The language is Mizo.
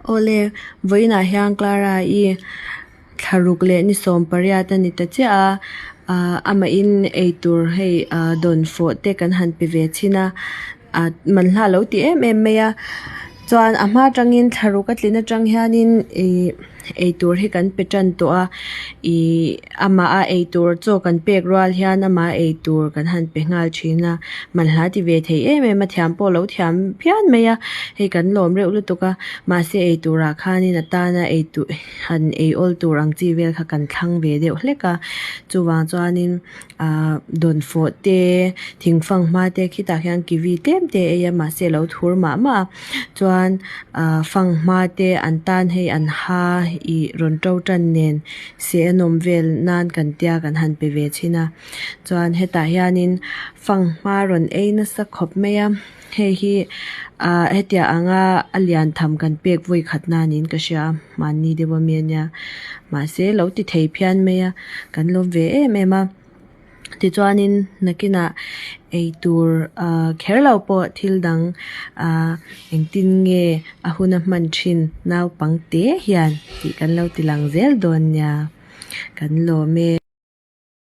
Awle, vawiinah hian Clara-i thla ruk leh ni 18 a ni ta chiah a, ah amahin eitur hei ah dawnfawh te kan han pe ve chhin a, ah manhla a lo ti em em mai a, chuan a hma atangin thla ruk a tlin atang hianin ihh eitur hi kan pe tan tawh a ihh amah a eitur chaw kan pek rual hian amah a eitur kan han pe nghal thin a manhla ti ve thei em em a thiam pawh a lo thiam phian mai a hei kan lawm reuh lutuk a mahse eitur ah khanin a tana eitur han ei awl tur ang chi vel kha kan thlang ve deuh hlek a chuvang chuanin ahh dawnfawh te thing fanghma te khitah khian kiwi tlem te a ei a mahse a lo thur mah mah a chuan ahh fanghma te an tan hei an ha ih rawn to tan nen seh a nawm vel nan kan tia kan han pe ve thin a chuan hetah hianin fanghma rawn ei nasa khawp mai a hei hi ah hetiang anga a lian tham kan pek vawi khat na niin ka hria a hmanni deuh ami ania mahse lo ti thei phian mai a kan lawm ve em em a tichuanin nakinah eitur ah kher lo pawh thil dang ah engtin nge a hun a hman thin naupang te hian tih kan lo ti lang zel dawn nia kan lawm e.